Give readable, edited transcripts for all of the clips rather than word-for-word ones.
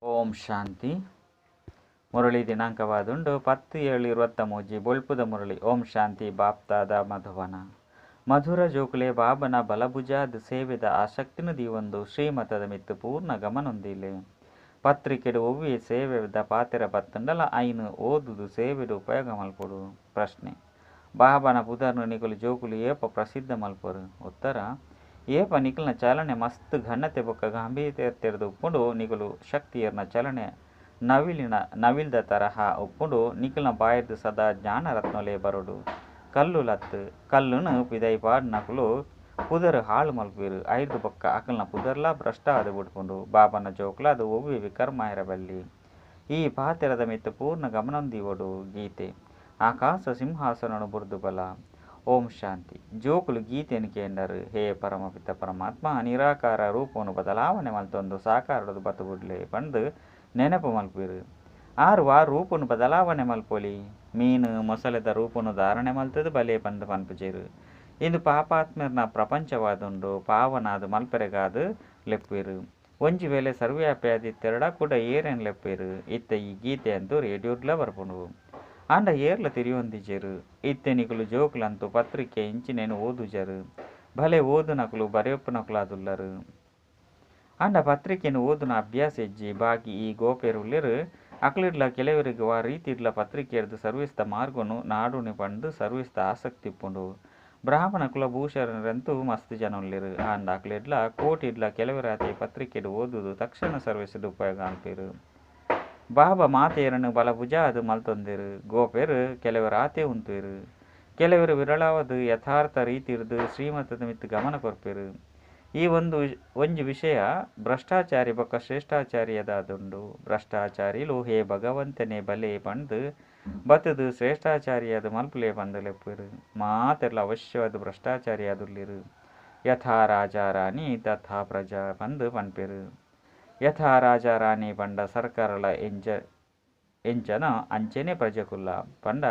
ಓಂ ಶಾಂತಿ. ಮುರಳಿ ದಿನಾಂಕವಾದುಂಡು 10/7/23. ಬೊಳ್ಪುದ ಮುರಳಿ. ಓಂ ಶಾಂತಿ. ಬಾಪ್ತಾದ ಮಧುವನ ಮಧುರ ಜೋಕುಲೆ ಬಾಬನ ಬಲಭುಜಾದ ಸೇವೆದ ಆಸಕ್ತಿನ ದೀವೊಂದು ಶ್ರೀಮತದ ಮಿತ್ತು ಪೂರ್ಣ ಗಮನೊಂದಿಲೆ. ಪತ್ರಿಕೆಡು ಒವ್ವೆ ಸೇವೆದ ಪಾತೆರ ಬತ್ತುಂಡಲ ಐನು ಓದುದು ಸೇವೆಡು ಉಪಯೋಗ ಮಲ್ಪೊಡು. ಪ್ರಶ್ನೆ: ಬಾಬನ ಪುದರ್ನು ನಿಕುಲು ಜೋಕುಲು ಏಪ ಪ್ರಸಿದ್ಧ ಮಲ್ಪರು? ಉತ್ತರ: ಏಪ ನಿಕಲ್ನ ಚಲನೆ ಮಸ್ತ್ ಘನತೆ ಬೊಕ್ಕ ಗಾಂಭೀರ್ಯತೆರ್ದು ಉಪ್ಪುಂಡು. ನಿಕುಲು ಶಕ್ತಿಯರ್ನ ಚಲನೆ ನವಿಲಿನ ನವಿಲ್ದ ತರಹ ಉಪ್ಪುಂಡು. ನಿಕಲ್ನ ಬಾಯಿರ್ದ್ ಸದಾ ಜ್ಞಾನರತ್ನೊಲೆ ಬರೊಡು, ಕಲ್ಲುಲತ್ತ್. ಕಲ್ಲುನು ಪಿದಯಿ ಪಾಡುನಕುಲು ಪುದರ್ ಹಾಳು ಮಲ್ಪುವೆರು. ಐರ್ದ್ ಬೊಕ್ಕ ಅಕಲ್ನ ಪುದರ್ಲಾ ಭ್ರಷ್ಟ ಆದ್ ಬುಡ್ಪುಂಡು. ಬಾಬನ ಜೋಕುಲಾದ್ ಒವ್ವೆ ವಿಕರ್ಮ ಆಯೆರೆ ಬಲ್ಲಿ. ಈ ಪಾತೆರದ ಮಿತ್ತ್ ಪೂರ್ಣ ಗಮನ ದೀವೊಡು. ಗೀತೆ: ಆಕಾಶ ಸಿಂಹಾಸನನು ಬುಡ್ದು ಬಲ. ಓಂ ಶಾಂತಿ. ಜೋಕುಲು ಗೀತೆನ್ ಕೇಂಡರು. ಹೇ ಪರಮಪಿತ ಪರಮಾತ್ಮ, ನಿರಾಕಾರ ರೂಪನು ಬದಲಾವಣೆ ಮಲ್ತೊಂದು ಸಾಕಾರದ ಬತ್ತು ಬುಡ್ಲೆ ಪಂದ್ ನೆನಪು ಮಲ್ಪುವೆರು. ಆರು ವಾ ರೂಪನು ಬದಲಾವಣೆ ಮಲ್ಪೊಲಿ? ಮೀನು ಮೊಸಳೆದ ರೂಪನು ಧಾರಣೆ ಮಲ್ತುದು ಬಲೆ ಪಂದ್ ಪನ್ಪುಜೆರ್. ಇಂದು ಪಾಪಾತ್ಮೆರ್ನ ಪ್ರಪಂಚವಾದುಂಡು. ಪಾವನ ಆದ್ ಮಲ್ಪೆರೆಗಾದ್ ಲೆಪ್ಪುವೆರ್. ಒಂಜಿ ವೇಳೆ ಸರ್ವವ್ಯಾಪಿ ಆದಿತ್ತೆರ್ಡ ಕುಡ ಏರೆನ್ ಲೆಪ್ಪುವೆರ್. ಇತ್ತೆ ಈ ಗೀತೆ ಅಂತೂ ರೇಡಿಯೋಡ್ಲಾ ಬರ್ಪುಂಡು. ಆಂಡ ಏರ್ಲಾ ತೆರಿಯೊಂದಿಜ್ಜೆರ್. ಇತ್ತೆ ನಿಕುಲು ಜೋಕುಲಂತೂ ಪತ್ರಿಕೆ ಇಂಚಿನೆನ್ ಓದುಜರ್. ಭಲೆ ಓದುನಕುಲು ಬರೆಪಿನಕುಲಾದುಲ್ಲರ್. ಆಂಡ ಪತ್ರಿಕೆನ್ ಓದುನ ಅಭ್ಯಾಸ ಇಜ್ಜಿ. ಬಾಕಿ ಈ ಗೋಪೆರುಲ್ಲೆರ್ ಅಕ್ಲೆಡ್ಲಾ ಕೆಲವೆರೆಗ್ ವಾ ರೀತಿಡ್ಲಾ ಪತ್ರಿಕೆಡ್ದ್ ಸರ್ವಿಸ್ ದ ಮಾರ್ಗೊನು ನಾಡುನಿ ಪಂಡ್ದ್ ಸರ್ವಿಸ್ ದ ಆಸಕ್ತಿ ಉಪ್ಪುಂಡು. ಬ್ರಾಹ್ಮಣ ಕುಲಭೂಷಣರಂತೂ ಮಸ್ತ್ ಜನ ಉಲ್ಲೆರ್. ಆಂಡ ಅಕ್ಲೆಡ್ಲಾ ಕೋಟಿಡ್ಲಾ ಕೆಲವೆರಾತೇ ಪತ್ರಿಕೆಡ್ ಓದುದು ತಕ್ಷಣ ಸರ್ವಿಸ್ ಡ್ ಉಪಯೋಗ ಮಲ್ಪುವೆರ್. ಬಾಬಾ ಮಾತೆರೆನ್ ಬಲಭುಜಾದ್ ಮಲ್ತೊಂದೆರ್. ಗೋಪೆರ್ ಕೆಲವೆರಾತೇ ಉಂತುವೆರ್. ಕೆಲವೆರ್ ವಿರಳವಾದ್ ಯಥಾರ್ಥ ರೀತಿಡ್ದ್ ಶ್ರೀಮತದ ಮಿತ್ತ್ ಗಮನ ಕೊರ್ಪೆರ್. ಈ ಒಂದು ಒಂಜಿ ವಿಷಯ ಭ್ರಷ್ಟಾಚಾರಿ ಬೊಕ್ಕ ಶ್ರೇಷ್ಠಾಚಾರಿಯದಾದುಂಡು. ಭ್ರಷ್ಟಾಚಾರಿಲು ಹೇ ಭಗವಂತನೇ ಬಲೆ ಪಂಡ್ದ್ ಬತ್ತುದು ಶ್ರೇಷ್ಠಾಚಾರಿಯಾದ್ ಮಲ್ಪುಲೆ ಪಂದ್ ಲೆಪ್ಪುವೆರ್. ಮಾತೆರ್ಲಾ ಅವಶ್ಯವಾದ್ ಭ್ರಷ್ಟಾಚಾರಿಯಾದುಲ್ಲೆರ್. ಯಥಾ ರಾಜಾ ರಾಣಿ ತಥಾ ಪ್ರಜಾ ಪಂದ್ ಪನ್ಪೆರ್. ಯಥಾ ರಾಜಾ ರಾಣಿ ಪಂಡ ಸರ್ಕಾರಲ ಎಂಚ ಎಂಚನ ಅಂಚನೆ ಪ್ರಜೆಕುಲ್ಲ ಪಂಡ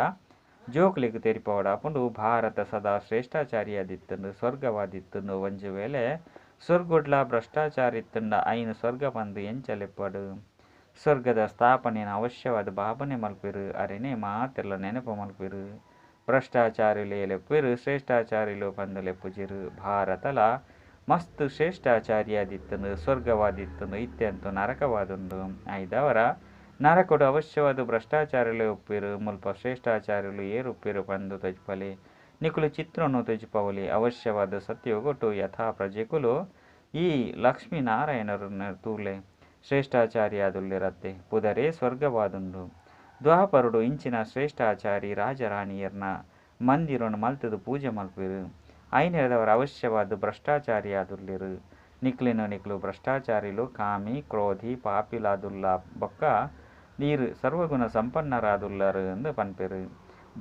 ಜೋಕುಲೆಗ್ ತೆರಿಪಾವೊಡಾಪುಂಡು. ಭಾರತ ಸದಾ ಶ್ರೇಷ್ಠಾಚಾರಿಯಾದಿತ್ತುಂಡು, ಸ್ವರ್ಗವಾದಿತ್ತುಂಡು. ಒಂಜಿ ವೇಳೆ ಸ್ವರ್ಗಡ್ಲಾ ಭ್ರಷ್ಟಾಚಾರ ಇತ್ತುಂಡ ಐನ್ ಸ್ವರ್ಗ ಪಂದ್ ಎಂಚ ಲೆಪ್ಪಡು. ಸ್ವರ್ಗದ ಸ್ಥಾಪನೆನ್ ಅವಶ್ಯವಾದ್ ಬಾಬನೇ ಮಲ್ಪುವೆರ್. ಅರೆನೇ ಮಾತೆರ್ಲಾ ನೆನಪು ಮಲ್ಪುವೆರ್. ಭ್ರಷ್ಟಾಚಾರಿಲೇ ಲೆಪ್ಪುವೆರ್, ಶ್ರೇಷ್ಠಾಚಾರಿಲು ಪಂದ್ ಲೆಪ್ಪುಜೆರ್. ಭಾರತಲ ಮಸ್ತ್ ಶ್ರೇಷ್ಠಾಚಾರಿಯಾದಿತ್ತುಂಡು, ಸ್ವರ್ಗವಾದಿತ್ತುಂಡು. ಇತ್ತೆ ಅಂತೂ ನರಕವಾದುಂಡು. ಐದಾವರ ನರಕಡು ಅವಶ್ಯವಾದ ಭ್ರಷ್ಟಾಚಾರಿಲೇ ಉಪ್ಪುವೆರ್. ಮುಲ್ಪ ಶ್ರೇಷ್ಠಾಚಾರಿಲು ಏರುಪ್ಪೆರ್ ಪಂದ್ ತೋಜಿಪಲೆ. ನಿಕುಲು ಚಿತ್ರನು ತೋಜಿಪಾವೊಲಿ. ಅವಶ್ಯವಾದ ಸತ್ಯಯುಗಟು ಯಥಾ ಪ್ರಜೆಕುಲು ಈ ಲಕ್ಷ್ಮೀ ನಾರಾಯಣರನ್ನು ತೂಲೆ ಶ್ರೇಷ್ಠಾಚಾರಿಯಾದುಲ್ಲೆರತ್ತೆ. ಪುದರೇ ಸ್ವರ್ಗವಾದುಂಡು. ದ್ವಾಪರಡು ಇಂಚಿನ ಶ್ರೇಷ್ಠಾಚಾರಿ ರಾಜರಾಣಿಯರ್ನ ಮಂದಿರನು ಮಲ್ತುದು ಪೂಜೆ ಮಲ್ಪುವೆರ್. ಐನೆರ್ದವರ ಅವಶ್ಯವಾದ ಭ್ರಷ್ಟಾಚಾರಿಯಾದುಲ್ಲೆರ್. ನಿಕ್ಲೆನ ನಿಕ್ಲು ಭ್ರಷ್ಟಾಚಾರಿಲು ಕಾಮಿ ಕ್ರೋಧಿ ಪಾಪಿಲಾದುಲ್ಲ ಬೊಕ್ಕ ಈರ್ ಸರ್ವಗುಣ ಸಂಪನ್ನರಾದುಲ್ಲರ್ ಅಂದ್ ಪನ್ಪೆರ್.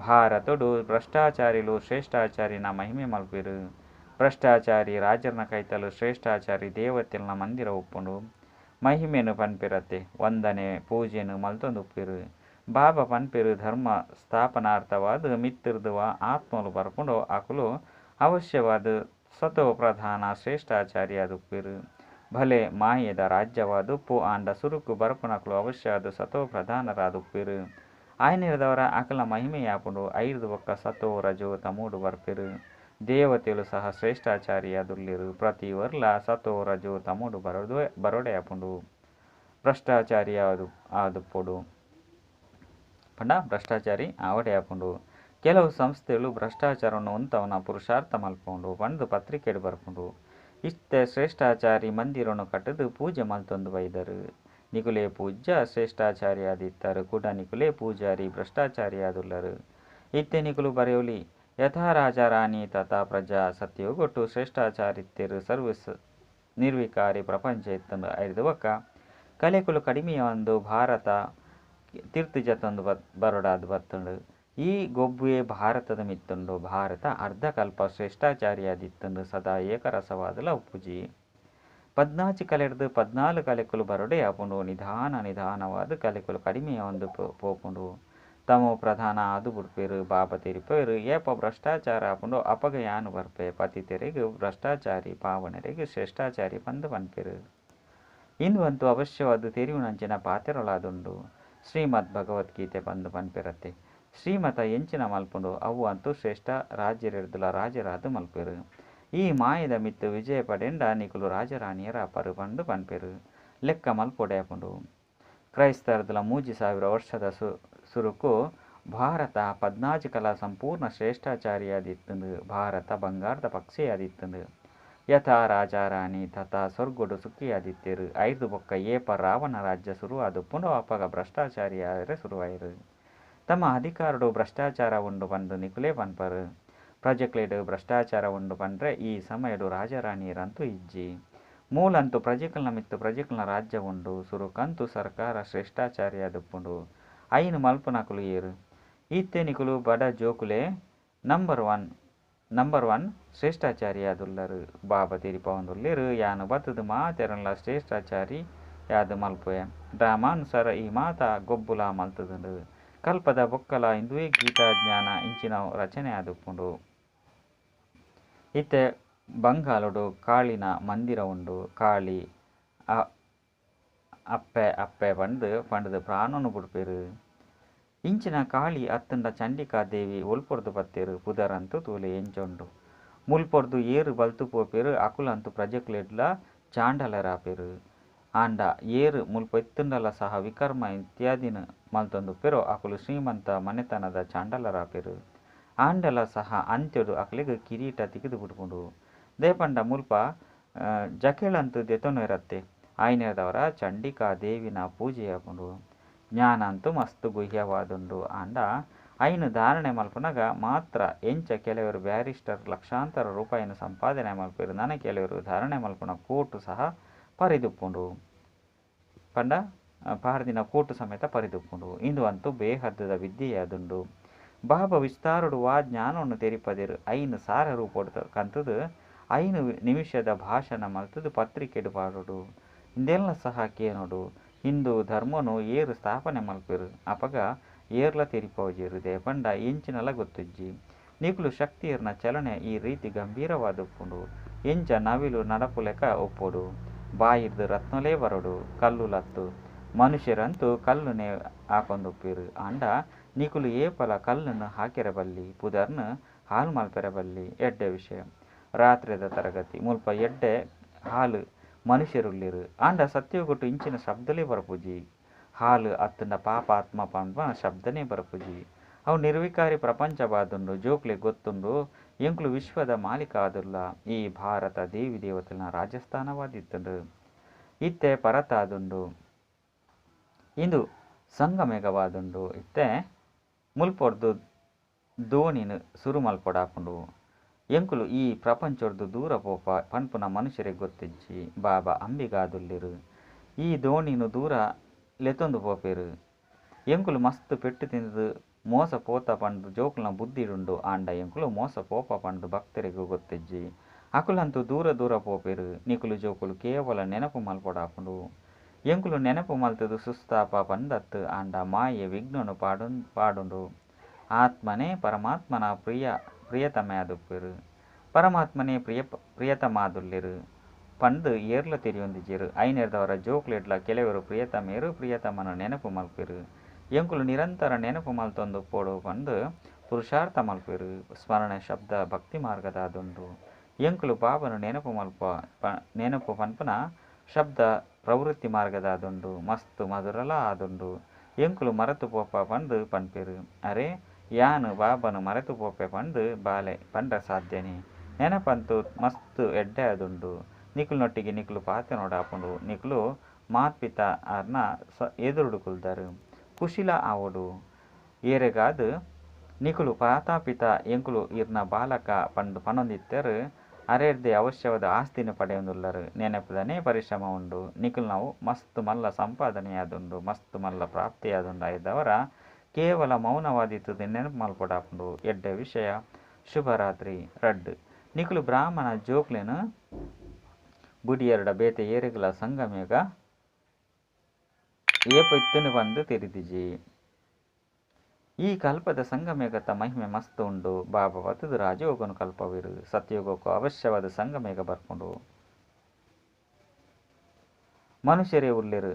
ಭಾರತಡು ಭ್ರಷ್ಟಾಚಾರಿಲು ಶ್ರೇಷ್ಠಾಚಾರಿನ ಮಹಿಮೆ ಮಲ್ಪುವೆರ್. ಭ್ರಷ್ಟಾಚಾರಿ ರಾಜರ್ನ ಕೈತಲ್ ಶ್ರೇಷ್ಠಾಚಾರಿ ದೇವತೆಲ್ನ ಮಂದಿರ ಉಪ್ಪುಂಡು. ಮಹಿಮೆನ್ ಪನ್ಪೆರತ್ತೆ. ವಂದನೆ ಪೂಜೆನ್ ಮಲ್ತೊಂದು ಉಪ್ಪುವೆರ್. ಬಾಬಾ ಪನ್ಪೆರ್ ಧರ್ಮ ಸ್ಥಾಪನಾರ್ಥವಾದ್ ಮಿತ್ತುರ್ದ್ ವಾ ಆತ್ಮಲು ಬರ್ಪುಂಡೋ ಅಕುಲು ಅವಶ್ಯವಾದ್ ಸತೋ ಪ್ರಧಾನ ಶ್ರೇಷ್ಠಾಚಾರಿಯಾದುಪ್ಪುವೆರ್. ಭಲೆ ಮಾಯೆದ ರಾಜ್ಯವಾದುಪ್ಪು ಆಂಡ ಸುರುಕು ಬರ್ಪುನಕುಲು ಅವಶ್ಯವಾದ್ ಸತೋ ಪ್ರಧಾನರಾದುಪ್ಪುವೆರ್. ಐನೆರ್ದವರ ಅಕಲ್ನ ಮಹಿಮೆಯಾಪುಂಡು. ಐರ್ದ್ ಬೊಕ್ಕ ಸತೋ ರಜೋ ತಮೋಡು ಬರ್ಪೆರ್. ದೇವತೆಲು ಸಹ ಶ್ರೇಷ್ಠಾಚಾರಿಯಾದುಲ್ಲೆರ್. ಪ್ರತಿ ವರ್ಲ ಸತೋ ರಜೋ ತಮೋಡು ಬರೊಡೆ ಆಪುಂಡು. ಭ್ರಷ್ಟಾಚಾರಿ ಆದುಪ್ಪೊಡು ಪಂಡ ಭ್ರಷ್ಟಾಚಾರಿ ಆವಡೆ ಆಪುಂಡು. ಕೆಲವು ಸಂಸ್ಥೆಗಳು ಭ್ರಷ್ಟಾಚಾರವನ್ನು ಉಂತವನ ಪುರುಷಾರ್ಥ ಮಲ್ಪುಂಡು ಪಂದ್ ಪತ್ರಿಕೆಡ್ ಬರ್ಪುಂಡು. ಇತ್ತೆ ಶ್ರೇಷ್ಠಾಚಾರಿ ಮಂದಿರನು ಕಟ್ಟುದು ಪೂಜೆ ಮಲ್ತೊಂದು ಬೈದರ್. ನಿಕುಲೇ ಪೂಜ್ಯ ಶ್ರೇಷ್ಠಾಚಾರಿ ಆದಿತ್ತರ್ ಕುಡ ನಿಕುಲೇ ಪೂಜಾರಿ ಭ್ರಷ್ಟಾಚಾರಿಯಾದುಲ್ಲರ್. ಇತ್ತೆ ನಿಕುಲು ಬರೆಯೊಲಿ ಯಥಾ ರಾಜಾ ರಾಣಿ ತಥಾ ಪ್ರಜಾ. ಸತ್ಯಯುಗಟು ಶ್ರೇಷ್ಠಾಚಾರಿತ್ತೆರ್, ಸರ್ವಿಸ್ ನಿರ್ವಿಕಾರಿ ಪ್ರಪಂಚ ಇತ್ತುಂಡು. ಐರ್ದ್ ಬೊಕ್ಕ ಕಲೆಕುಲು ಕಡಿಮೆಯಾವೊಂದು ಭಾರತ ತಿರ್ತ್ ಜತ್ತೊಂದು ಬರೊಡಾದ್ ಬತ್ತುಂಡು. ಈ ಗೊಬ್ಬುವೆ ಭಾರತದ ಮಿತ್ತುಂಡು. ಭಾರತ ಅರ್ಧಕಲ್ಪ ಶ್ರೇಷ್ಠಾಚಾರಿಯಾದಿತ್ತುಂಡು, ಸದಾ ಏಕರಸವಾದುಲ ಉಪ್ಪುಜಿ. 14 ಕಲೆಡ್ದ್ 14 ಕಲೆಕುಲು ಬರೊಡೆ ಆಪುಂಡು. ನಿಧಾನ ನಿಧಾನವಾದ್ ಕಲೆಕುಲು ಕಡಿಮೆಯಾವೊಂದು ಪೋಪುಂಡು. ತಮೋ ಪ್ರಧಾನ ಆದ್ ಬುಡ್ಪೆರ್. ಬಾಬಾ ತೆರಿಪೆರ್ ಏಪ ಭ್ರಷ್ಟಾಚಾರ ಆಪುಂಡೋ ಅಪಗ ಯಾನ್ ಬರ್ಪೆ. ಪತಿತೆರೆಗ್ ಭ್ರಷ್ಟಾಚಾರಿ ಪಾವನೆರೆಗ್ ಶ್ರೇಷ್ಠಾಚಾರಿ ಪಂದ್ ಪನ್ಪೆರ್. ಇಂದು ಅವಶ್ಯವಾದ ತೆರಿಯುನಂಚಿನ ಪಾತೆರೊಲಾದುಂಡು. ಶ್ರೀಮದ್ ಭಗವದ್ಗೀತೆ ಪಂದ್ ಪನ್ಪೆರತ್ತೆ. ಶ್ರೀಮತ ಎಂಚಿನ ಮಲ್ಪುಂಡು ಅವು ಅಂತೂ ಶ್ರೇಷ್ಠ ರಾಜರೆರ್ದುಲ ರಾಜರಾದ್ ಮಲ್ಪೆರು. ಈ ಮಾಯೆದ ಮಿತ್ತ್ ವಿಜಯ ಪಡೆಂಡ ನಿಕುಲು ರಾಜರಾಣಿಯರಾಪರು ಪಂದ್ ಪನ್ಪೆರು. ಲೆಕ್ಕ ಮಲ್ಪೊಡೆ ಆಪುಂಡು. ಕ್ರೈಸ್ತರ್ದುಲ 3000 ವರ್ಷದ ಸುರುಕು ಭಾರತ 14 ಕಲಾ ಸಂಪೂರ್ಣ ಶ್ರೇಷ್ಠಾಚಾರಿಯಾದಿತ್ತುಂಡು. ಭಾರತ ಬಂಗಾರದ ಪಕ್ಷಿಯಾದಿತ್ತುಂಡು. ಯಥಾ ರಾಜಾರಾಣಿ ತಥಾ ಸ್ವರ್ಗಡು ಸುಖಿಯಾದಿತ್ತೆರು. ಐರ್ದು ಬೊಕ್ಕ ಏಪ ರಾವಣ ರಾಜ್ಯ ಸುರು ಆದುಪ್ಪುಂಡೋ ಅಪಗ ಭ್ರಷ್ಟಾಚಾರಿಯಾದರೆ ಸುರುವಾಯಿರು. ತಮ್ಮ ಅಧಿಕಾರಡು ಭ್ರಷ್ಟಾಚಾರ ಉಂಡು ಪಂದು ನಿಕುಲೇ ಪನ್ಪರು. ಪ್ರಜೆಕ್ಲೆಡ್ ಭ್ರಷ್ಟಾಚಾರ ಉಂಡು ಪಂಡ್ರೆ ಈ ಸಮಯಡು ರಾಜರಾಣಿಯರಂತೂ ಇಜ್ಜಿ. ಮೂಲಂತೂ ಪ್ರಜೆಕಲ್ನ ಮಿತ್ತು ಪ್ರಜೆಕಲ್ನ ರಾಜ್ಯ ಉಂಡು. ಸುರುಕಂತೂ ಸರ್ಕಾರ ಶ್ರೇಷ್ಠಾಚಾರಿಯಾದುಪ್ಪುಂಡು. ಐನು ಮಲ್ಪುನಕುಲು ಏರು. ಇತ್ತೆ ನಿಕುಲು ಬಡ ಜೋಕುಲೆ ನಂಬರ್ ಒನ್ ಶ್ರೇಷ್ಠಾಚಾರಿಯಾದುಲ್ಲರು. ಬಾಬಾ ತೆರಿಪಾವೊಂದುಲ್ಲೆರು ಯಾನು ಬತ್ತುದು ಮಾತೆರನ್ಲ ಶ್ರೇಷ್ಠಾಚಾರಿ ಯಾದ್ ಮಲ್ಪುವೆ. ಡ್ರಾಮಾನುಸಾರ ಈ ಮಾತಾ ಗೊಬ್ಬುಲ ಮಲ್ತುದುಂಡು. ಕಲ್ಪದ ಬೊಕ್ಕಲ ಇಂದುವೇ ಗೀತಾ ಜ್ಞಾನ ಇಂಚಿನ ರಚನೆ ಆದುಪ್ಪುಂಡು. ಇತ್ತೆ ಬಂಗಾಲುಡು ಕಾಳಿನ ಮಂದಿರ ಉಂಡು. ಕಾಳಿ ಅಪ್ಪೆ ಅಪ್ಪೆ ಪಂಡ್ದ್ ಪಂಡ್ದ್ ಪ್ರಾಣನು ಬುಡ್ಪೆರು. ಇಂಚಿನ ಕಾಳಿ ಅತ್ತಂಡ ಚಂಡಿಕಾ ದೇವಿ ಒಲ್ಪೊರ್ದು ಬತ್ತೆರು ಪುದರಂತೂ ತೂಲೆ ಎಂಚ ಉಂಡು. ಮುಲ್ಪೊರ್ದು ಏರು ಬಲ್ತು ಪೋಪೆರು ಅಕುಲಂತೂ ಪ್ರಜೆಕ್ಲೆಡ್ಲ ಚಾಂಡಲರಾಪೆರು. ಆಂಡ ಏರು ಮುಲ್ಪ ಇತ್ತುಂಡಲ ಸಹ ವಿಕರ್ಮ ಇತ್ಯಾದಿನ ಮಲ್ತೊಂದುಪ್ಪೆರೋ ಅಕುಲು ಶ್ರೀಮಂತ ಮನೆತನದ ಚಾಂಡಲರಾಪೆರು. ಆಂಡಲ ಸಹ ಅಂತ್ಯಡು ಅಕುಲೆಗ್ ಕಿರೀಟ ತಿಕ್ಕಿದು ಬುಡ್ಪುಂಡು. ದೇಪಂಡ ಮುಲ್ಪ ಜಕೆಳಂತು ದೆತೊನೆರತ್ತೆ ಆಯ್ನೆರ್ದವರ ಚಂಡಿಕಾ ದೇವಿನ ಪೂಜೆಯಾಪುಂಡು. ಜ್ಞಾನ ಅಂತೂ ಮಸ್ತ್ ಗುಹ್ಯವಾದುಂಡು. ಆಂಡ ಐನು ಧಾರಣೆ ಮಲ್ಪುನಗ ಮಾತ್ರ ಎಂಚ ಕೆಲವರು ಬ್ಯಾರಿಸ್ಟರ್ ಲಕ್ಷಾಂತರ ರೂಪಾಯಿನ ಸಂಪಾದನೆ ಮಲ್ಪೆರು ನನ ಕೆಲವರು ಧಾರಣೆ ಮಲ್ಪುನ ಕೋಟು ಸಹ ಪರಿದುಪ್ಪುಂಡು. ಪಂಡ ಪಾಡ್ದಿನ ಕೋಟು ಸಮೇತ ಪರಿದುಪ್ಪುಂಡು. ಇಂದು ಅಂತೂ ಬೇಹದ್ದದ ವಿದ್ಯೆಯಾದುಂಡು. ಬಾಬಾ ವಿಸ್ತಾರಡು ವಾ ಜ್ಞಾನವನ್ನು ತೆರಿಪದೆರು 5000 ರೂಪೊಡು ಕಂತುದು 5 ನಿಮಿಷದ ಭಾಷಣ ಮಲ್ತುದು ಪತ್ರಿಕೆಡು ಪಾಡೋಡು. ಇಂದೆಲ್ಲ ಸಹ ಕೇನೋಡು. ಹಿಂದೂ ಧರ್ಮನು ಏರು ಸ್ಥಾಪನೆ ಮಲ್ಪೆರು ಅಪಗ ಏರ್ಲ ತೆರಿಪೋಜೆರು ದೇಪಂಡ ಎಂಚಿನಲ ಗೊತ್ತುಜ್ಜಿ. ನಿಕುಲು ಶಕ್ತಿಯರ್ನ ಚಲನೆ ಈ ರೀತಿ ಗಂಭೀರವಾದುಪ್ಪುಂಡು. ಎಂಚ ನವಿಲು ನಡಪುಲೆಕ ಒಪ್ಪೊಡು. ಬಾಯಿರ್ದು ರತ್ನಲೇ ಬರಡು ಕಲ್ಲುಲತ್ತು. ಮನುಷ್ಯರಂತೂ ಕಲ್ಲುನೆ ಹಾಕೊಂದುಪ್ಪೆರು. ಆಂಡ ನಿಕುಲು ಏಪಲ ಕಲ್ಲುನು ಹಾಕೆರೆ ಬಲ್ಲಿ ಪುದರ್ನು ಹಾಳು ಮಲ್ಪೆರೆ ಬಲ್ಲಿ. ಎಡ್ಡೆ ವಿಷಯ. ರಾತ್ರಿದ ತರಗತಿ ಮುಲ್ಪ ಎಡ್ಡೆ ಹಾಲು ಮನುಷ್ಯರುಲ್ಲೆರು. ಆಂಡ ಸತ್ಯಯುಗಟ್ಟು ಇಂಚಿನ ಶಬ್ದಲೇ ಬರಪುಜಿ. ಹಾಲು ಅತ್ತಂಡ ಪಾಪಾತ್ಮ ಪಂಪ ಶಬ್ದನೇ ಬರಪುಜಿ. ಅವು ನಿರ್ವಿಕಾರಿ ಪ್ರಪಂಚವಾದುಂಡು. ಜೋಕ್ಲೆ ಗೊತ್ತುಂಡು ಎಂಕುಲು ವಿಶ್ವದ ಮಾಲೀಕ ಆದುಲ್ಲ. ಈ ಭಾರತ ದೇವಿ ದೇವತೆನ ರಾಜಸ್ಥಾನವಾದಿತ್ತುಂಡು. ಇತ್ತೆ ಪರತಾದುಂಡು. ಇಂದು ಸಂಗಮೇಘವಾದುಂಡು. ಇತ್ತೆ ಮುಲ್ಪೊರ್ದು ದೋಣಿನ ಸುರು ಮಲ್ಪೊಡಾಪುಂಡು. ಎಂಕುಲು ಈ ಪ್ರಪಂಚೊರ್ದು ದೂರ ಪೋಪ ಪನ್ಪುನ ಮನುಷ್ಯರಿಗೆ ಗೊತ್ತಿಜ್ಜಿ. ಬಾಬಾ ಅಂಬಿಗಾದುಲ್ಲೆರು. ಈ ದೋಣಿನು ದೂರ ಲೆತ್ತೊಂದು ಪೋಪೆರು. ಎಂಕುಲು ಮಸ್ತ್ ಪೆಟ್ಟು ತಿಂದು ಮೋಸ ಪೋತ ಪಂಡ್ದು ಜೋಕುಲ್ನ ಬುದ್ಧಿಡುಂಡು. ಆಂಡ ಎಂಕುಲು ಮೋಸ ಪೋಪ ಪಂಡ್ದು ಭಕ್ತರಿಗೂ ಗೊತ್ತಿಜ್ಜಿ. ಅಕುಲಂತೂ ದೂರ ದೂರ ಪೋಪೆರು. ನಿಕುಲು ಜೋಕುಲು ಕೇವಲ ನೆನಪು ಮಲ್ಪೊಡಾಪುಂಡು. ಎಂಕುಲು ನೆನಪು ಮಲ್ತುದು ಸುಸ್ತಾಪ ಪಂದತ್ತು. ಆಂಡ ಮಾಯೆ ವಿಘ್ನನು ಪಾಡುಂಡು. ಆತ್ಮನೇ ಪರಮಾತ್ಮನ ಪ್ರಿಯತಮೆ ಆದುಪ್ಪೆರು. ಪರಮಾತ್ಮನೇ ಪ್ರಿಯತಮಾದುಲ್ಲೆರು ಪಂಡ್ದು ಏರ್ಲ ತೆರಿಯೊಂದಿಜ್ಜೆರು. ಐನೆರ್ದವರ ಜೋಕ್ಲೆಡ್ಲ ಕೆಲವರು ಪ್ರಿಯತಮೇರು ಪ್ರಿಯತಮನ ನೆನಪು ಮಲ್ಪೆರು. ಎಂಕುಲು ನಿರಂತರ ನೆನಪು ಮಲ್ತೊಂದುಪ್ಪೊಡು ಪಂಡ್ದು ಪುರುಷಾರ್ಥ ಮಲ್ಪೆರು. ಸ್ಮರಣೆ ಶಬ್ದ ಭಕ್ತಿ ಮಾರ್ಗದಾದುಂಡು. ಎಂಕುಲು ಬಾಬನು ನೆನಪು ಮಲ್ಪ ನೆನಪು ಪನ್ಪುನ ಶಬ್ದ ಪ್ರವೃತ್ತಿ ಮಾರ್ಗದಾದುಂಡು. ಮಸ್ತ್ ಮಧುರಲ ಆದುಂಡು. ಎಂಕುಲು ಮರೆತು ಪೋಪ ಪಂಡ್ದು ಪನ್ಪೆರು. ಅರೆ ಯಾನು ಬಾಬನು ಮರೆತು ಪೋಪೆ ಪಂಡ್ದು ಬಾಲೆ ಪಂಡ್ರೆ ಸಾಧ್ಯನೇ. ನೆನಪಂತೂ ಮಸ್ತ್ ಎಡ್ಡೆ ಆದುಂಡು. ನಿಕುಲ್ನೊಟ್ಟಿಗೆ ನಿಕುಲು ಪಾತೆನೋಡಾಪುಂಡು. ನಿಕುಲು ಮಾತ್ಪಿತ ಆರ್ನ ಎದುರುಡು ಕುಲ್ದರು. ಕುಶಿಲ ಆವೊಡು. ಏರೆಗಾದ್ ನಿಕುಲು ಮಾತಾಪಿತ ಎಂಕುಲು ಇರ್ನ ಬಾಲಕ ಪಂಡ್ದು ಪನೊಂದಿತ್ತೆರು. ಅರೆರ್ದೆ ಅವಶ್ಯವಾದ ಆಸ್ತಿನ ಪಡೆಯೊಂದುಲ್ಲರು. ನೆನಪುದನೇ ಪರಿಶ್ರಮ ಉಂಡು. ನಿಕುಲ್ನವು ಮಸ್ತ್ ಮಲ್ಲ ಸಂಪಾದನೆಯಾದುಂಡು. ಮಸ್ತ್ ಮಲ್ಲ ಪ್ರಾಪ್ತಿಯಾದುಂಡು. ಐದವರ ಕೇವಲ ಮೌನವಾದಿತ್ತುದು ನೆನಪು ಮಲ್ಪೊಡಾಪುಂಡು. ಎಡ್ಡೆ ವಿಷಯ. ಶುಭರಾತ್ರಿ. ರಡ್ಡು ನಿಕುಲು ಬ್ರಾಹ್ಮಣ ಜೋಕ್ಲೆನು ಬುಡಿಯರ್ಡ ಬೇತೆ ಏರೆಗ್ಲ ಸಂಗಮೇಗ ಏಪ ಇತ್ತುಂಡು ಪಂದು ತೆರಿದಿಜಿ. ಈ ಕಲ್ಪದ ಸಂಗಮೇಗತ ಮಹಿಮೆ ಮಸ್ತ್ ಉಂಡು. ಬಾಬಾ ಬತ್ತುದು ರಾಜಯೋಗನು ಕಲ್ಪವಿರು. ಸತ್ಯಯುಗಕ್ಕೂ ಅವಶ್ಯವಾದ ಸಂಗಮೇಗ ಬರ್ಪುಂಡು. ಮನುಷ್ಯರೇ ಉಲ್ಲೆರ್.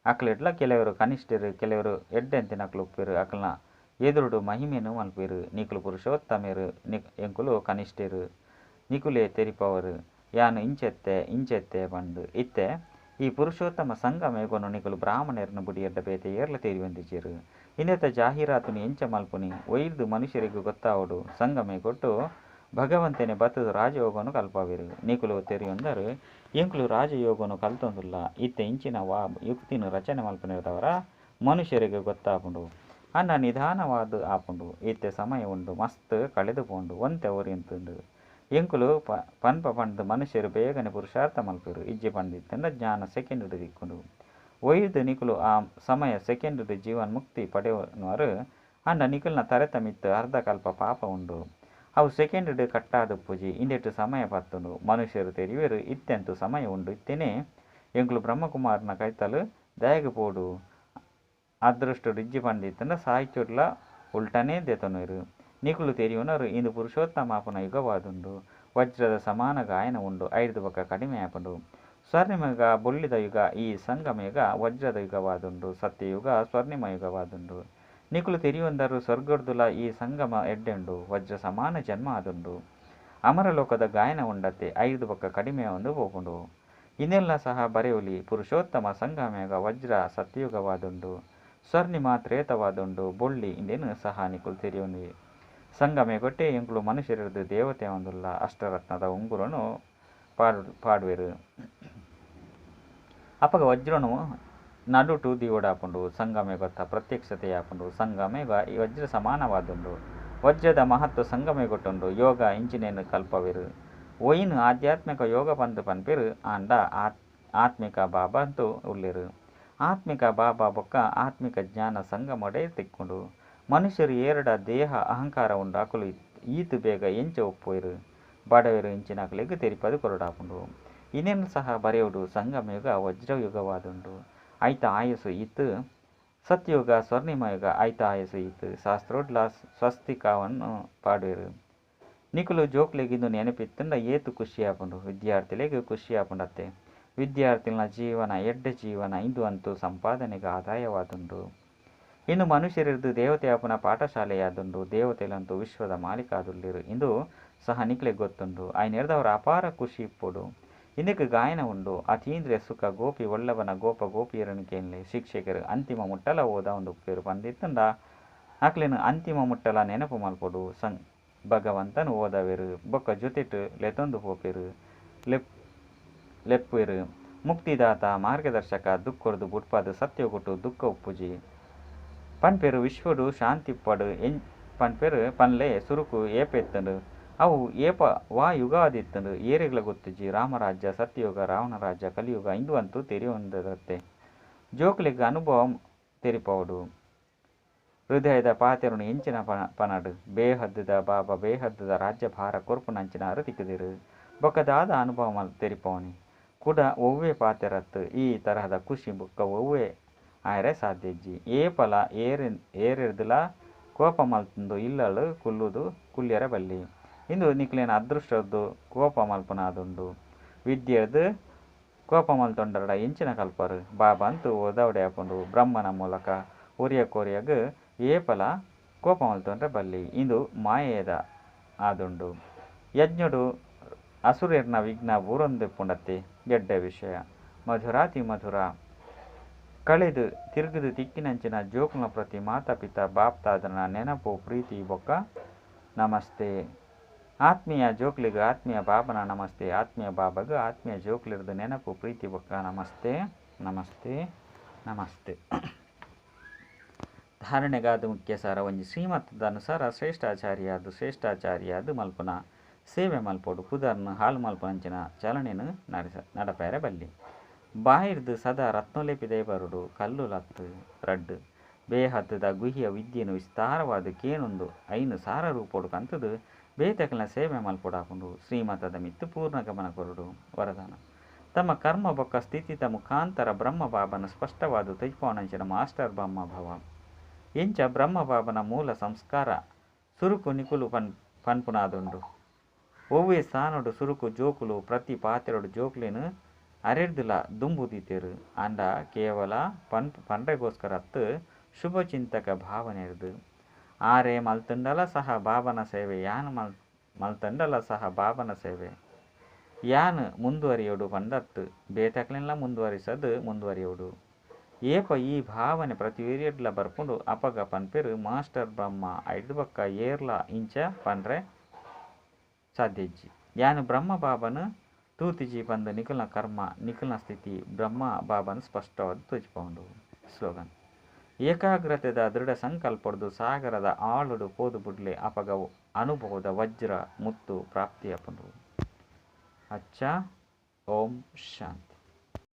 ಅಕ್ಲೆಡ್ಲ ಕೆಲವರು ಕನಿಷ್ಠರು, ಕೆಲವರು ಎಡ್ಡೆಂತಿನಕ್ಲು ಉಪ್ಪೆರ್. ಅಕ್ಲ್ನ ಎದುರುಡು ಮಹಿಮೆನ್ ಮಲ್ಪೆರ್. ನಿಕುಲು ಪುರುಷೋತ್ತಮೆರ್, ಎಂಕುಲು ಕನಿಷ್ಠೆರ್. ನಿಕುಲೇ ತೆರಿಪವರು ಯಾನ್ ಇಂಚೆತ್ತೆ ಇಂಚೆತ್ತೆ ಪಂದ್. ಇತ್ತೆ ಈ ಪುರುಷೋತ್ತಮ ಸಂಗಮ ಯುಗನು ನಿಕುಲು ಬ್ರಾಹ್ಮಣೆರ್ನ ಬುಡಿಯೆಡ್ಡ ಬೇತೆ ಏರ್ಲ ತೆರಿಯೊಂದಿಜ್ಜೆರ್. ಇಂದೆತ ಜಾಹೀರಾತುನು ಎಂಚ ಮಲ್ಪುನಿ ಒಯ್ದು ಮನುಷ್ಯರಿಗೆ ಗೊತ್ತಾವಡು. ಸಂಗಮ ಯುಗಟ್ಟು ಭಗವಂತನೇ ಬತ್ತುದು ರಾಜಯೋಗನು ಕಲ್ಪಾವೆರು. ನಿಕುಲು ತೆರಿಯೊಂದರು ಎಂಕುಲು ರಾಜಯೋಗನು ಕಲ್ತೊಂದುಲ್ಲ. ಇತ್ತೆ ಇಂಚಿನ ವಾ ಯುಕ್ತಿನ ರಚನೆ ಮಲ್ಪುನಿರ್ದವರ ಮನುಷ್ಯರಿಗೆ ಗೊತ್ತಾಪುಂಡು. ಆಂಡ ನಿಧಾನವಾದ್ ಆಪುಂಡು. ಇತ್ತೆ ಸಮಯ ಉಂಡು ಮಸ್ತ್ ಕಳೆದು ಪೋಂಡು ಒಂತೆ ಒರಿಯುಂಡು. ಎಂಕುಲು ಪನ್ಪ ಪಂಡ್ದ್ ಮನುಷ್ಯರು ಬೇಗನೆ ಪುರುಷಾರ್ಥ ಮಲ್ಪೆರು. ಇಜ್ಜಿ ಪಂದಿತ್ತುಂಡ ಜ್ಞಾನ ಸೆಕೆಂಡ್ ತಿಕ್ಕುಂಡು. ಒಯ್ದು ನಿಕುಲು ಆ ಸಮಯ ಸೆಕೆಂಡ್ ಜೀವನ್ ಮುಕ್ತಿ ಪಡೆಯುವರು. ಆಂಡ ನಿಕುಲ್ನ ತರೆತ ಮಿತ್ತ್ ಅರ್ಧ ಕಲ್ಪ ಪಾಪ ಉಂಡು. ಅವು ಸೆಕೆಂಡ್ ಕಟ್ಟಾದುಪ್ಪುಜಿ. ಇಂದೆಟ್ ಸಮಯ ಪತ್ತುಂಡು. ಮನುಷ್ಯರು ತೆರಿಯುವೆರು ಇತ್ತೆಂತು ಸಮಯ ಉಂಡು. ಇತ್ತೇನೆ ಎಂಕುಲು ಬ್ರಹ್ಮಕುಮಾರನ ಕೈತಲು ದಾಯೆಗ್ ಪೋಡು. ಅದೃಷ್ಟಡ್ ಇಜ್ಜಿ ಪಂದಿತ್ತುಂಡ ಸಾಹಿತ್ಯಡ್ಲ ಉಲ್ಟನೇ ದೆತೊನುವೆರು. ನಿಕುಲು ತೆರಿಯುನರು ಇಂದು ಪುರುಷೋತ್ತಮ ಆಪುನ ಯುಗವಾದುಂಡು. ವಜ್ರದ ಸಮಾನ ಗಾಯನ ಉಂಡು. ಐರ್ದ್ ಬೊಕ್ಕ ಕಡಿಮೆ ಆಪುಂಡು. ಸ್ವರ್ಣಿಮ ಯುಗ ಬೊಳ್ಳಿದ ಯುಗ. ಈ ಸಂಗಮ ಯುಗ ವಜ್ರದ ಯುಗವಾದುಂಡು. ಸತ್ಯಯುಗ ಸ್ವರ್ಣಿಮ ಯುಗವಾದುಂಡು. ನಿಕುಲು ತೆರಿಯೊಂದರು ಸ್ವರ್ಗಡ್ದುಲ ಈ ಸಂಗಮ ಎಡ್ಡೆಂಡು. ವಜ್ರ ಸಮಾನ ಜನ್ಮ ಆದುಂಡು. ಅಮರಲೋಕದ ಗಾಯನ ಉಂಡತ್ತೆ. ಐರ್ದ್ ಬೊಕ್ಕ ಕಡಿಮೆ ಆವೊಂದು ಪೋಪುಂಡು. ಇಂದೆಲ್ಲ ಸಹ ಬರೆಯೊಲಿ. ಪುರುಷೋತ್ತಮ ಸಂಗಮಯುಗ ವಜ್ರ ಸತ್ಯಯುಗವಾದುಂಡು. ಸ್ವರ್ಣಿಮ ತ್ರೇತವಾದುಂಡು. ಬೊಳ್ಳಿ ಇಂದೆನ್ ಸಹ ನಿಕುಲು ತೆರಿಯೊನ್ವಿ. ಸಂಗಮಯುಗಟ್ಟೆ ಎಂಕುಲು ಮನುಷ್ಯರದು ದೇವತೆ ಆವೊಂದುಲ್ಲ. ಅಷ್ಟರತ್ನದ ಉಂಗುರನು ಪಾಡುವೆರು. ಅಪಗ ವಜ್ರನು ನಡುಟು ದೀವೊಡಾಪುಂಡು. ಸಂಗಮಯುಗತ್ತ ಪ್ರತ್ಯಕ್ಷತೆ ಆಪುಂಡು. ಸಂಗಮಯುಗ ಈ ವಜ್ರ ಸಮಾನವಾದುಂಡು. ವಜ್ರದ ಮಹತ್ವ ಸಂಗಮಯುಗಟ್ಟುಂಡು. ಯೋಗ ಇಂಚಿನೇನು ಕಲ್ಪವೆರು. ಒಯಿನ್ ಆಧ್ಯಾತ್ಮಿಕ ಯೋಗ ಪಂದ್ ಪನ್ಪೆರು. ಆಂಡ ಆತ್ಮಿಕ ಬಾಬಾ ಅಂತೂ ಉಲ್ಲೆರು. ಆತ್ಮಿಕ ಬಾಬಾ ಬೊಕ್ಕ ಆತ್ಮಿಕ ಜ್ಞಾನ ಸಂಗಮಡೇ ತಿಕ್ಕುಂಡು. ಮನುಷ್ಯರು ಏರಡ ದೇಹ ಅಹಂಕಾರ ಉಂಡು ಅಕುಲು ಈತ್ ಬೇಗ ಎಂಚ ಒಪ್ಪುವೆರು. ಬಡವೆರು ಇಂಚಿನಕಲೆಗ್ ತೆರಿಪದು ಕೊರೊಡಾಪುಂಡು. ಇಂದೆನ್ ಸಹ ಬರೆಯೊಡು. ಸಂಗಮಯುಗ ವಜ್ರಯುಗವಾದುಂಡು. ಐತ ಆಯಸ್ಸು ಈತ್. ಸತ್ಯಯುಗ ಸ್ವರ್ಣಿಮಯುಗ ಐತ ಆಯಸ್ಸು ಈತ್. ಶಾಸ್ತ್ರೋಡ್ಲ ಸ್ವಸ್ತಿಕವನ್ನು ಪಾಡುವೆರು. ನಿಕುಲು ಜೋಕ್ಲೆಗ್ ಇಂದು ನೆನಪಿತ್ತುಂಡ ಏತ್ ಖುಷಿ ಆಪುಂಡು. ವಿದ್ಯಾರ್ಥಿಲೆಗ್ ಖುಷಿ ಆಪುಂಡತ್ತೆ. ವಿದ್ಯಾರ್ಥಿನ ಜೀವನ ಎಡ್ಡೆ ಜೀವನ ಇಂದು ಅಂತೂ ಸಂಪಾದನೆಗೆ ಆದಾಯವಾದುಂಡು. ಇಂದು ಮನುಷ್ಯರಿರ್ದು ದೇವತೆ ಆಪುನ ಪಾಠಶಾಲೆಯಾದುಂಡು. ದೇವತೆಲಂತೂ ವಿಶ್ವದ ಮಾಲೀಕಾದುಲ್ಲೆರು ಇಂದು ಸಹ ನಿಕ್ಲೆಗ್ ಗೊತ್ತುಂಡು. ಐನೆರ್ದವರ ಅಪಾರ ಖುಷಿ ಇಪ್ಪೊಡು. ಇಂದಕ್ಕೆ ಗಾಯನ ಉಂಡು. ಅತೀಂದ್ರಿಯ ಸುಖ ಗೋಪಿ ವಲ್ಲಭನ ಗೋಪ ಗೋಪಿಯರನ್ನು ಕೇನ್ಲೆ. ಶಿಕ್ಷಕರು ಅಂತಿಮ ಮುಟ್ಟಲ ಓದ ಉಪ್ಪೇರು ಪಂದಿತ್ತುಂಡ ಅಕ್ಲೆನ್ ಅಂತಿಮ ಮುಟ್ಟಲ ನೆನಪು ಮಲ್ಪೊಡು. ಭಗವಂತನು ಓದವೆರು ಬೊಕ್ಕ ಜೊತೆಟ್ ಲೆತೊಂದು ಪೋಪೆರು ಲೆಪ್ಪುವೆರು. ಮುಕ್ತಿದಾತ ಮಾರ್ಗದರ್ಶಕ ದುಃಖರ್ದು ಬುಡ್ಪದು ಸತ್ಯಗುಟ್ಟು ದುಃಖ ಉಪ್ಪುಜಿ ಪನ್ಪೆರು. ವಿಶ್ವಡು ಶಾಂತಿ ಪಡು ಪನ್ಪೆರು ಪನ್ಲೆ ಸುರುಕು ಏಪ ಇತ್ತುಂಡು ಅವು ಏಪ ವಾ ಯುಗ ಆದಿತ್ತುಂಡು ಏರೆಗ್ಲ ಗೊತ್ತುಜ್ಜಿ. ರಾಮರಾಜ್ಯ ಸತ್ಯಯುಗ ರಾವಣರಾಜ್ಯ ಕಲಿಯುಗ ಇಂದು ಅಂತೂ ತೆರಿಯೊಂದತ್ತೆ. ಜೋಕ್ಲೆಗ್ ಅನುಭವ ತೆರಿಪವಡು. ಹೃದಯದ ಪಾತೆರನು ಎಂಚಿನ ಪನಡು. ಬೇಹದ್ದುದ ಬಾಬಾ ಬೇಹದ್ದುದ ರಾಜ್ಯಭಾರ ಕೊರ್ಪುನಂಚಿನಾರು ತಿಕ್ಕುದಿರು. ಬೊಕ್ಕ ದಾದ ಅನುಭವ ತೆರಿಪವನಿ ಕುಡ ಒವ್ವೆ ಪಾತೆರತ್ತು ಈ ತರಹದ ಖುಷಿ ಬೊಕ್ಕ ಒವ್ವೆ ಆಯರೆ ಸಾಧ್ಯ ಇಜ್ಜಿ. ಏಪಲ ಏರೆರ್ದುಲ ಕೋಪ ಮಲ್ತುಂದು ಇಲ್ಲಳು ಕುಲ್ಲುದು ಕುಲ್ಯರ ಬಲ್ಲಿ. ಇಂದು ನಿಕ್ಲೆನ ಅದೃಷ್ಟದ್ದು ಕೋಪ ಮಲ್ಪುನಾದುಂಡು. ವಿದ್ಯೆರ್ದು ಕೋಪ ಮಲ್ತೊಂಡರಡ ಎಂಚಿನ ಕಲ್ಪರು. ಬಾಬಾ ಅಂತೂ ಓದಾವಡೆ ಆಪುಂಡು. ಬ್ರಹ್ಮನ ಮೂಲಕ ಒರಿಯ ಕೊರಿಯಗ್ ಏಪಲ ಕೋಪ ಮಲ್ತೊಂಡ್ರೆ ಬಲ್ಲಿ. ಇಂದು ಮಾಯೆದ ಆದುಂಡು. ಯಜ್ಞಡು ಅಸುರೆರ್ನ ವಿಘ್ನ ಬೂರೊಂದಿಪ್ಪುಂಡತ್ತೆ. ಎಡ್ಡೆ ವಿಷಯ ಮಧುರಾತಿ ಮಧುರ ಕಳೆದು ತಿರುಗುದು ತಿಕ್ಕಿನಂಚಿನ ಜೋಕುಲ್ನ ಪ್ರತಿ ಮಾತಾ ಪಿತಾ ಬಾಪ್ ದಾದನ ನೆನಪು ಪ್ರೀತಿ ಬೊಕ್ಕ ನಮಸ್ತೆ. ಆತ್ಮೀಯ ಜೋಕ್ಲೆಗ್ ಆತ್ಮೀಯ ಬಾಬನ ನಮಸ್ತೆ. ಆತ್ಮೀಯ ಬಾಬಗ್ ಆತ್ಮೀಯ ಜೋಕ್ಲೆರ್ದು ನೆನಪು ಪ್ರೀತಿ ಬೊಕ್ಕ ನಮಸ್ತೆ ನಮಸ್ತೆ ನಮಸ್ತೆ. ಧಾರಣೆಗಾದ ಮುಖ್ಯ ಸಾರ ಒಂಜಿ ಶ್ರೀಮತದ ಅನುಸಾರ ಶ್ರೇಷ್ಠಾಚಾರ್ಯಾದ ಶ್ರೇಷ್ಠಾಚಾರ್ಯಾದ ಮಲ್ಪುನ ಸೇವೆ ಮಲ್ಪೊಡು. ಪುದರ್ನ ಹಾಳು ಮಲ್ಪುನಂಚಿನ ಚಲನೆನು ನಡಪೇರೆ ಬಲ್ಲಿ. ಬಾಯಿರ್ದು ಸದಾ ರತ್ನಲೇಪಿದೇ ಬರುಡು ಕಲ್ಲುಲತ್ತು. ರಡ್ಡು ಬೇಹದ್ದುದ ಗುಹ್ಯ ವಿದ್ಯೆನು ವಿಸ್ತಾರವಾದ ಕೇನೊಂದು ಐನು ಸಾರ ರೂಪೊಡು ಕಂತದು ಬೇತೆಕಲ್ನ ಸೇವೆ ಮಲ್ಪೊಡಾಪುಂಡು. ಶ್ರೀಮತದ ಮಿತ್ತು ಪೂರ್ಣ ಗಮನ ಕೊರಡು. ವರದಾನ ತಮ್ಮ ಕರ್ಮ ಬೊಕ್ಕ ಸ್ಥಿತಿತ ಮುಖಾಂತರ ಬ್ರಹ್ಮ ಬಾಬನ ಸ್ಪಷ್ಟವಾದ ತೇಜ್ಪವನಂಚಿನ ಮಾಸ್ಟರ್ ಬ್ರಹ್ಮ ಭವ. ಎಂಚ ಬ್ರಹ್ಮ ಬಾಬನ ಮೂಲ ಸಂಸ್ಕಾರ ಸುರುಕು ನಿಕುಲು ಪನ್ಪುನಾದುಂಡು. ಒವ್ವೆ ಸ್ಥಾನಡು ಸುರುಕು ಜೋಕುಲು ಪ್ರತಿ ಪಾತೆರಡು ಜೋಕ್ಲೆನು ಅರೆಡ್ದುಲ ದುಂಬು ದೀತೆರ್. ಆಂಡ ಕೇವಲ ಪನ್ರೆಗೋಸ್ಕರ ಅತ್ತು ಶುಭ ಚಿಂತಕ ಭಾವನೆರ್ದ್. ಆರೇ ಮಲ್ತುಂಡಲ ಸಹ ಬಾಬನ ಸೇವೆ ಯಾನ್ ಮಲ್ತಂಡಲ ಸಹ ಬಾಬನ ಸೇವೆ. ಯಾನ್ ಮುಂದುವರಿಯೋಡು ಪಂದತ್ತು ಬೇತಕ್ಲೆನ್ಲ ಮುಂದುವರಿಸದು ಮುಂದುವರಿಯೋಡು. ಏಪ ಈ ಭಾವನೆ ಪ್ರತಿಯೊರಿಯಡ್ಲ ಬರ್ಪುಂಡು ಅಪಗ ಪನ್ಪೆರ್ ಮಾಸ್ಟರ್ ಬ್ರಹ್ಮ ಐಡ್ದ್ ಬೊಕ್ಕ ಏರ್ಲ ಇಂಚ ಪನ್ರೆ ಸಾಧ್ಯ ಇಜ್ಜಿ. ಯಾನ್ ಬ್ರಹ್ಮ ಬಾಬನ್ ತೂತಿಜಿ ಪಂದ್ ನಿಕಲ್ನ ಕರ್ಮ ನಿಕಲ್ನ ಸ್ಥಿತಿ ಬ್ರಹ್ಮ ಬಾಬನ್ ಸ್ಪಷ್ಟವಾದ್ ತೋಜಿಪಾವುಂಡು. ಸ್ಲೋಗನ್: ಏಕಾಗ್ರತೆದ ದೃಢ ಸಂಕಲ್ಪಡ್ದು ಸಾಗರದ ಆಳಡ್ ಪೋದು ಬುಡ್ಲೆ ಅಪಗ ಅನುಭವದ ವಜ್ರ ಮುತ್ತು ಪ್ರಾಪ್ತಿಯಾಪುಂಡು. ಅಚ್ಚಾ, ಓಂ ಶಾಂತಿ.